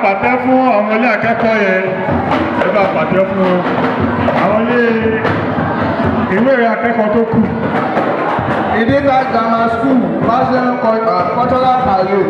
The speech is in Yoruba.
Pàtẹ́ fún àwọn ilé akẹ́kọ̀ọ́ yẹn. Ẹ bá pàtẹ́ fún wọn. Àwọn ilé ìwé akẹ́kọ̀ọ́ tó kù. Idika Grammar School, National Cultural Parade.